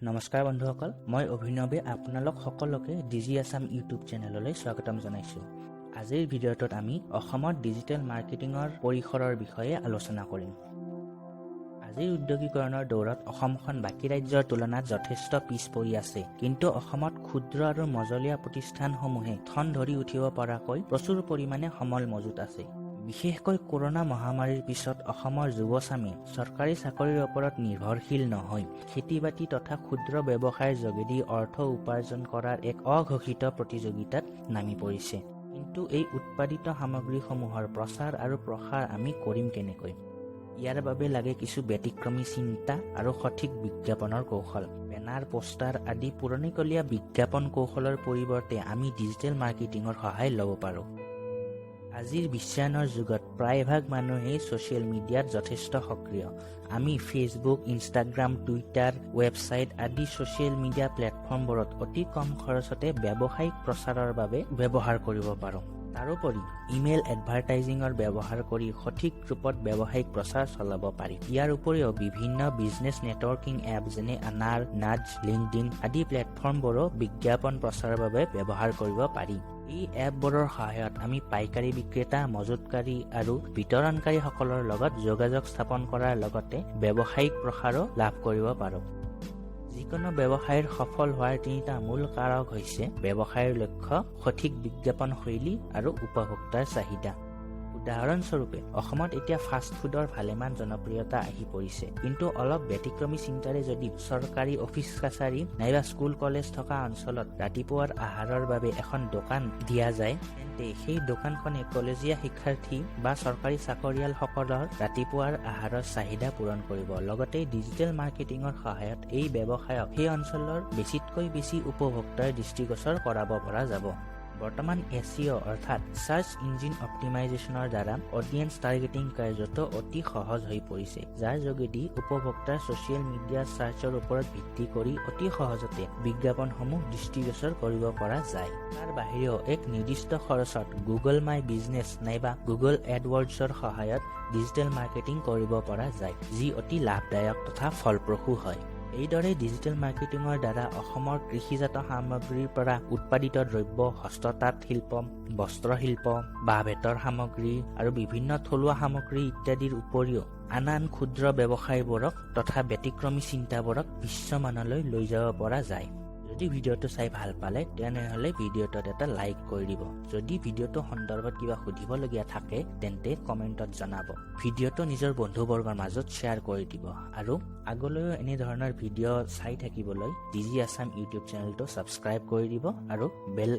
নমস্কাৰ বন্ধুসকল, মই অভিনৱে আপোনালোক সকলোকে ডিজি আছাম ইউটিউব চেনেললৈ স্বাগতম জনাইছোঁ। আজিৰ ভিডিঅ'টোত আমি অসমত ডিজিটেল মাৰ্কেটিঙৰ পৰিসৰৰ বিষয়ে আলোচনা কৰিম। আজিৰ উদ্যোগীকৰণৰ দৌৰত অসমখন বাকী ৰাজ্যৰ তুলনাত যথেষ্ট পিছ পৰি আছে। কিন্তু অসমত ক্ষুদ্ৰ আৰু মজলীয়া প্ৰতিষ্ঠানসমূহে ঠন ধৰি উঠিব পৰাকৈ প্ৰচুৰ পৰিমাণে সমল মজুত আছে। বিশেষকৈ কৰোণা মহামাৰীৰ পিছত অসমৰ যুৱচামে চৰকাৰী চাকৰিৰ ওপৰত নিৰ্ভৰশীল নহৈ খেতি বাতি তথা ক্ষুদ্ৰ ব্যৱসায়ৰ যোগেদি অৰ্থ উপাৰ্জন কৰাৰ এক অঘোষিত প্ৰতিযোগিতাত নামি পৰিছে। কিন্তু এই উৎপাদিত সামগ্ৰীসমূহৰ প্ৰচাৰ আৰু প্ৰসাৰ আমি কৰিম কেনেকৈ? ইয়াৰ বাবে লাগে কিছু ব্যতিক্ৰমী চিন্তা আৰু সঠিক বিজ্ঞাপনৰ কৌশল। বেনাৰ, পোষ্টাৰ আদি পুৰণিকলীয়া বিজ্ঞাপন কৌশলৰ পৰিৱৰ্তে আমি ডিজিটেল মাৰ্কেটিঙৰ সহায় ল'ব পাৰোঁ। আজিৰ বিশ্বায়নৰ যুগত প্ৰায়ভাগ মানুহেই ছ'চিয়েল মিডিয়াত যথেষ্ট সক্ৰিয়। আমি ফেচবুক, ইনষ্টাগ্ৰাম, টুইটাৰ, ৱেবছাইট আদি ছ'চিয়েল মিডিয়া প্লেটফৰ্মবোৰত অতি কম খৰচতে ব্যৱসায়িক প্ৰচাৰৰ বাবে ব্যৱহাৰ কৰিব পাৰোঁ। তাৰোপৰি ইমেইল এডভাৰটাইজিঙৰ ব্যৱহাৰ কৰি সঠিক ৰূপত ব্যৱসায়িক প্ৰচাৰ চলাব পাৰি। ইয়াৰ উপৰিও বিভিন্ন বিজনেছ নেটৱৰ্কিং এপ যেনে আনাৰ, নাজ, লিংকডইন আদি প্লেটফৰ্মবোৰো বিজ্ঞাপন প্ৰচাৰৰ বাবে ব্যৱহাৰ কৰিব পাৰি। এই এপবোৰৰ সহায়ত আমি পাইকাৰী বিক্ৰেতা, মজুতকাৰী আৰু বিতৰণকাৰীসকলৰ লগত যোগাযোগ স্থাপন কৰাৰ লগতে ব্যৱসায়িক প্ৰসাৰো লাভ কৰিব পাৰোঁ। যিকোনো ব্যৱসায়ৰ সফল হোৱাৰ তিনিটা মূল কাৰক হৈছে ব্যৱসায়ৰ লক্ষ্য, সঠিক বিজ্ঞাপন শৈলী আৰু উপভোক্তাৰ চাহিদা। উদাহৰণস্বৰূপে, অসমত এতিয়া ফাষ্ট ফুডৰ ভালেমান জনপ্ৰিয়তা আহি পৰিছে। কিন্তু অলপ ব্যতিক্ৰমী চিন্তাৰে যদি চৰকাৰী অফিচ কাছাৰী নাইবা স্কুল কলেজ থকা অঞ্চলত ৰাতিপুৱাৰ আহাৰৰ বাবে এখন দোকান দিয়া যায়, তেন্তে সেই দোকানখনে কলেজীয়া শিক্ষাৰ্থী বা চৰকাৰী চাকৰিয়ালসকলৰ ৰাতিপুৱাৰ আহাৰৰ চাহিদা পূৰণ কৰিব। লগতে ডিজিটেল মাৰ্কেটিঙৰ সহায়ত এই ব্যৱসায়ক সেই অঞ্চলৰ বেছিতকৈ বেছি উপভোক্তাৰ দৃষ্টিগোচৰ কৰাব পৰা যাব। বৰ্তমান এছইঅ' অৰ্থাৎ চাৰ্চ ইঞ্জিন অপ্টিমাইজেশ্যনৰ দ্বাৰা অডিয়েন্স টাৰ্গেটিং কাৰ্যটো অতি সহজ হৈ পৰিছে, যাৰ যোগেদি উপভোক্তাৰ ছ'চিয়েল মিডিয়া চাৰ্চৰ ওপৰত ভিত্তি কৰি অতি সহজতে বিজ্ঞাপনসমূহ দৃষ্টিগোচৰ কৰিব পৰা যায়। তাৰ বাহিৰেও এক নিৰ্দিষ্ট খৰচত গুগল মাই বিজনেছ নাইবা গুগল এডৱৰ্ডছৰ সহায়ত ডিজিটেল মাৰ্কেটিং কৰিব পৰা যায়, যি অতি লাভদায়ক তথা ফলপ্ৰসূ হয়। এইদৰে ডিজিটেল মাৰ্কেটিঙৰ দ্বাৰা অসমৰ কৃষিজাত সামগ্ৰীৰ পৰা উৎপাদিত দ্ৰব্য, হস্ততাঁত শিল্প, বস্ত্ৰশিল্প, বাঁহ বেতৰ সামগ্ৰী আৰু বিভিন্ন থলুৱা সামগ্ৰী ইত্যাদিৰ উপৰিও আন আন ক্ষুদ্ৰ ব্যৱসায়বোৰক তথা ব্যতিক্ৰমী চিন্তাবোৰক বিশ্বমানলৈ লৈ যাব পৰা যায়। যদি ভিডিঅ'টো চাই ভাল পালে, তেনেহ'লে ভিডিঅ'টোত এটা লাইক কৰি দিব। যদি ভিডিঅ'টো সন্দৰ্ভত কিবা সুধিবলগীয়া থাকে, তেন্তে কমেণ্টত জনাব। ভিডিঅ'টো নিজৰ বন্ধুবৰ্গৰ মাজত শ্বেয়াৰ কৰি দিব আৰু আগলৈও এনেধৰণৰ ভিডিঅ' চাই থাকিবলৈ ডিজি আছাম ইউটিউব চেনেলটো ছাবস্ক্ৰাইব কৰি দিব আৰু বেল